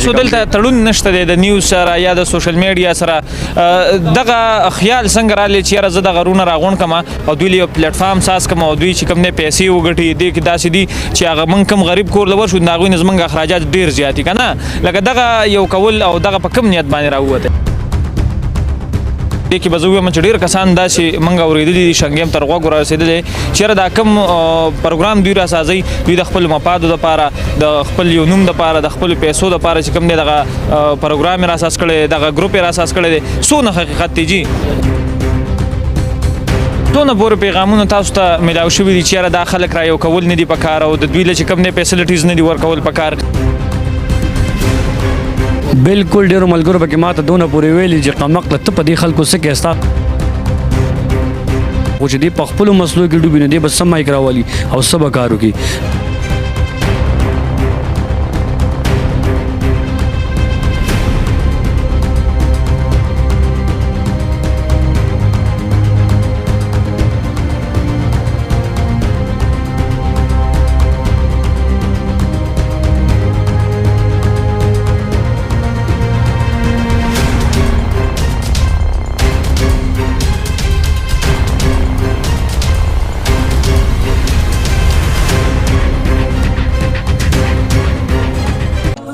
سو دلته تړون نشته دی د نیوز سره یا د سوشل میډیا سره. دغه خیال څنګه رالی چې یاره زه دغه رونه راغونډ کم او دوی له یو پلیټ فارم ساز کم او دوی چې کوم نه پیسې وګټي؟ دې کې داسې دي چې هغه موږ کوم غریب کور له ورشو، د هغوی نه زموږ اخراجات ډېر زیات دي که نه. لکه دغه یو کول او دغه په کوم نیت باندې راووتی؟ دې کې به زه ووایم چې ډېر کسان داسې موږ اورېدلي دي، شنګې هم تر غوږو رارسېدلی چې یاره دا کوم پروګرام دوی راسازي، دوی د خپل مفادو دپاره، د خپل یو نوم دپاره، د خپلو پیسو دپاره چې کوم دی دغه پروګرام یې راساز کړی، دغه ګروپ یې راساز کړی دی. څونه حقیقت دی جي؟ څونه پورې پیغامونه تاسو ته میلاو شوي دي چې یاره دا خلک را یو کول نه دي پکار او د دوی له چې کوم دی فیسلټیز نه دي ورکول پکار؟ بالکل، ډیرو ملګرو پکې ماته دونه پورې ویلي چې قمقله، ته په دې خلکو څه کوې؟ ستا خو چې دی په خپلو مسلو کې ډوبي، نو دی به څه مایک راولي او څه به کار وکړي؟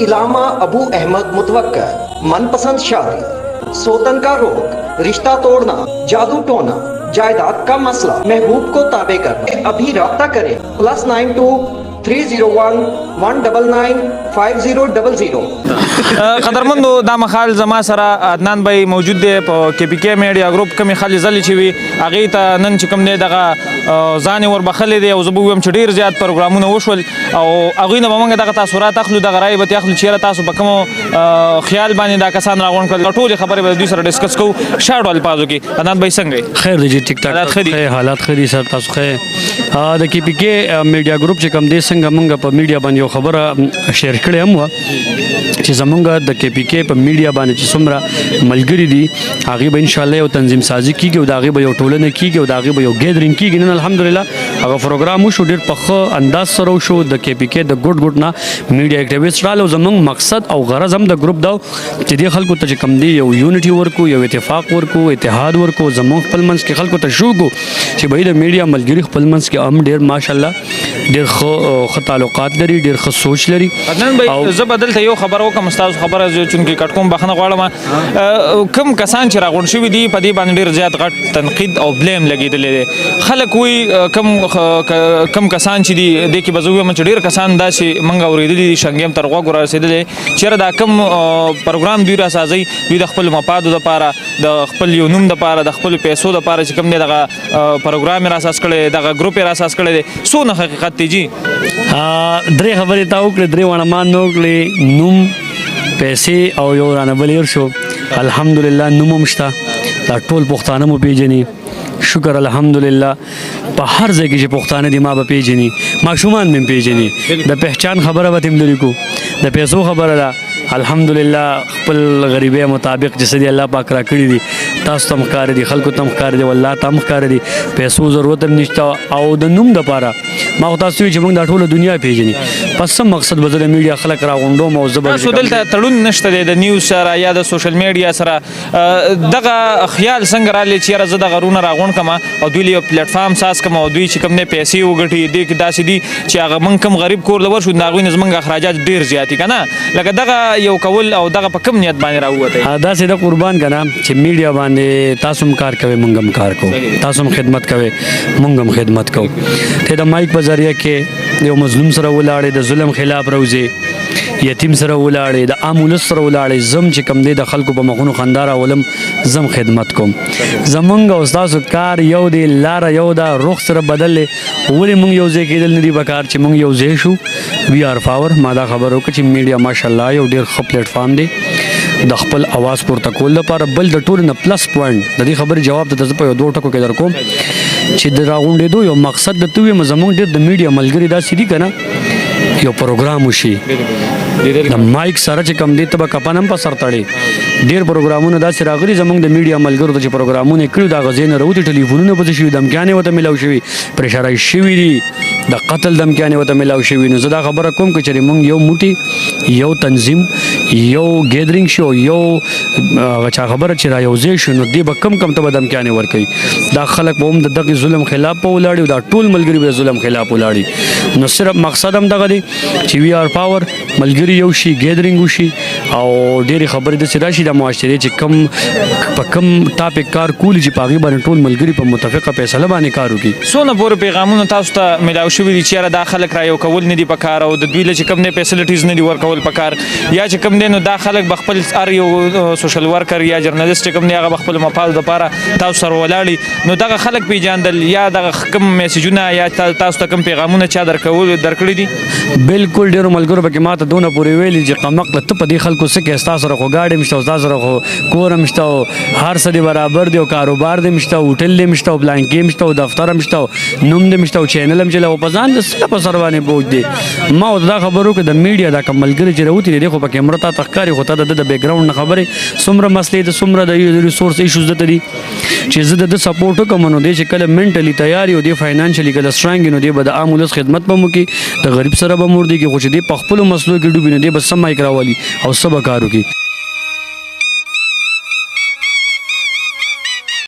इलामा अबू अहमद मुतवक्किल, मनपसंद शादी, सौतन का रोग, रिश्ता तोड़ना, जादू टोना, जायदाद का मसला, महबूब को ताबे करना। अभी राब्ता करें +92 301 199 5000। قدرمندو، دا مهال زما سره عدنان بھائی موجود دی. په کې پی کې میډیا ګروپ کومې خلې ځلې چې وي، هغې ته نن چې کوم دی دغه ځان یې وربخښلی دی او زه به ووایم چې ډېر زیات پروګرامونه وشول او هغوی نه به موږ دغه تاثرات اخلو، دغه رایې به ترې اخلو چې یاره تاسو په کومو خیال باندې دا کسان راغونډ کړل. ټولې خبرې به د دوی سره ډسکس کوو شارټو الفاظو کې. عدنان بھائی، څنګه یې؟ خیر دی جی، ټیک ټاک. حالات ښه دي؟ حالات ښه دي سر، تاسو ښه؟ د کې پی کې میډیا ګروپ چې کوم دی، څنګه مونږ په میډیا باندې یو خبره شیر کړې هم وه چې زمونږ د کې پی کې په میډیا باندې چې څومره ملګري دي، هغه به ان شاء الله یو تنظیم سازي کیږي او د هغې به یو ټولنه کیږي او د هغې به یو ګیدرینګ کیږي. نن الحمدلله هغه پروګرام وشو، ډېر په ښه انداز سره وشو. د کې پی کې د ګډ ګډ نه میډیا اکټیویست راغله او زمونږ مقصد او غرض هم د ګروپ دا چې دې خلکو ته چې کوم دی یو یونټي ورکو، یو اتفاق ورکو، اتحاد ورکو، زمونږ خپل منځ کې خلکو ته شو کو چې به د میډیا ملګري خپل منځ کې هم ډېر ماشاءالله ډېر ښه ښه تعلقات لري، ډېر ښه سوچ لري. عدنان بھائی، زه به دلته یو خبر وکم، ستاسو خبره زه چونکې کټ کوم، بخښنه غواړم. کوم کسان چې راغونډ شوي دي، په دې باندې ډېر زیات غټ تنقید او بلیم لګېدلی دی. خلک وایي کم کسان چې دي، دې کې به زه ووایم چې ډېر کسان داسې موږ اورېدلي دي، شنګې هم تر غوږو رارسېدلی چې یاره دا کوم پروګرام دوی راسازي، دوی د خپل مفادو دپاره، د خپل یو نوم دپاره، د خپلو پیسو دپاره چې کوم دی دغه پروګرام یې راساز کړی، دغه ګروپ یې راساز کړی دی. څونه حقیقت دی جي؟ درې خبرې تا وکړې، درې واړه ما نه وکړې: نوم، پیسې او یو رانه بل هېر شو. الحمدلله نوم هم شته، دا ټول پښتانه مو پیژني، شکر الحمدلله. په هر ځای کې چې پښتانه دي، ما به پیژني، ماشومان مې پیژني. د پہچان خبره به تیم لري کو. د پیسو خبره ده، الحمدلله خپل غریبۍ مطابق چې څه دي الله پاک را کړي دي، تاسو ته هم ښکاره دي، خلکو ته هم ښکاره دي، والله ته هم ښکاره دي. پیسو ضرورت هم نشته او د نوم دپاره ما خو تاسو چې موږ دا ټوله دنیا پیژني، پس څه مقصد به زه د میډیا خلک راغونډوم او زه به تاسو دلته تړون نشته دی د نیوز سره یا د سوشل میډیا سره. دغه خیال څنګه رالی چې یاره زه دغه رونه راغونډ کم او دوی له یو پلیټ فارم ساز کم او دوی چې کوم نه پیسې وګټي؟ دې کې داسې دي چې هغه موږ کوم غریب کور له ورشو، د هغوی نه زموږ اخراجات ډېر زیات دي که نه. لکه دغه یو کول او دغه په کوم نیت باندې راووتی؟ داسې د قربان کنه چې میډیا باندې تاسو هم کار کوئ، مونږ هم کار کوو، تاسو هم خدمت کوئ، مونږ هم خدمت کوو. ته د مایک په ذریعه کې یو مظلوم سره ولاړې، د ظلم خلاف روزي، یتیم سره ولاړې، د عام ولس سره ولاړې. زم چې کم دی د خلکو په مخونو خندا راولم، زم خدمت کوم. زمونږ او تاسو کار یو دی، لاره یو ده، رخ سره بدل دی. ولې مونږ یو ځای کېدل نه دي پکار چې مونږ یو ځای شو؟ We are power. ما دا خبر وکړه چې میډیا ماشاءالله یو ډیر ښه پلیټ فارم دی د خپل اواز پورته کول لپاره. بل د ټولو نه پلس پوینټ، د دې خبرې جواب ته زه په یو دوو ټکو کې درکوم چې د راغونډېدو یو مقصد د ته ویم، زمونږ ډېر د میډیا ملګري داسې دي که نه یو پروګرام وشي، د مایک سره چې کم دی ته به کفن هم په سر تړې. ډیر پروګرامونه داسې راغلي زمونږ د میډیا ملګرو ته چې پروګرامونه یې کړي، د هغه ځای نه راوتي، ټلیفونونه پسې شوي، دمکیانې ورته میلاو شوي، پریشرایز شوي دي، د قتل دمکیانې ورته میلاو شوي. نو زه دا خبره کوم که چېرې مونږ یو موټي، یو تنظیم، یو ګیدرینګ شو، یو هغه چا خبره چې را یو ځای شو، نو دې به کم کم ته به دمکیانې ورکوي. دا خلک به هم د دغه ظلم خلاف به ولاړي او دا ټول ملګري به ظلم خلاف ولاړي. نو صرف مقصد هم دغه دی چې وی آر پاور، ملګري یو شي، ګیدرینګ وشي او ډېرې خبرې داسې راشي د معاشرې چې کم په کم ټاپک کار کولی چې په هغې باندې ټول ملګري په متفقه فیصله باندې کار وکړي. څونه پورې پیغامونه تاسو ته ملاو شوي دي چې یاره دا خلک را یو کول نه دي پکار او د دوی له چې کوم دی فیسلټیز نه دي ورکول پکار، یا چې کوم دی نو دا خلک به خپل هر یو سوشل ورکر یا جرنالست چې کوم دی هغه به خپل مفاد دپاره تاسو سره ولاړي؟ نو دغه خلک پیژاندل یا دغه کوم میسجونه یا تاسو ته کوم پیغامونه چا درکول درکړي دي؟ بالکل، ډېرو ملګرو پکې ماته دونه پورې ویلي چې قمقله، ته په دې خلکو څه کوې؟ ستا سره خو ګاډی هم شته او ستا سره خو کور هم شته او هر څه دې برابر دی او کاروبار دې هم شته او هوټل دې هم شته او پلانکې هم شته او دفتر هم شته او نوم دې هم شته او چینل هم چلی او په ځان د څه په سر باندې بوج دی. ما ورته دا خبر وکړه، د میډیا دا کوم ملګري چې راوتي دي، خو په کیمره تا ته ښکاري، خو ته د ده د بیکګراونډ نه خبرې څومره مسلې د څومره د ریسورس ایشوز ده ته دي چې زه د ده سپورټ وکړم. نو دی چې کله منټلی تیار او دی فاینانشلی کله سترانګ، نو دی به د عام ولس خدمت به مو کې، د غریب سره به مور دی کې. خو چې دی په خپلو مسلو کې ډوبي، نو دی به سم مایک راولي او څه به کار وکړي.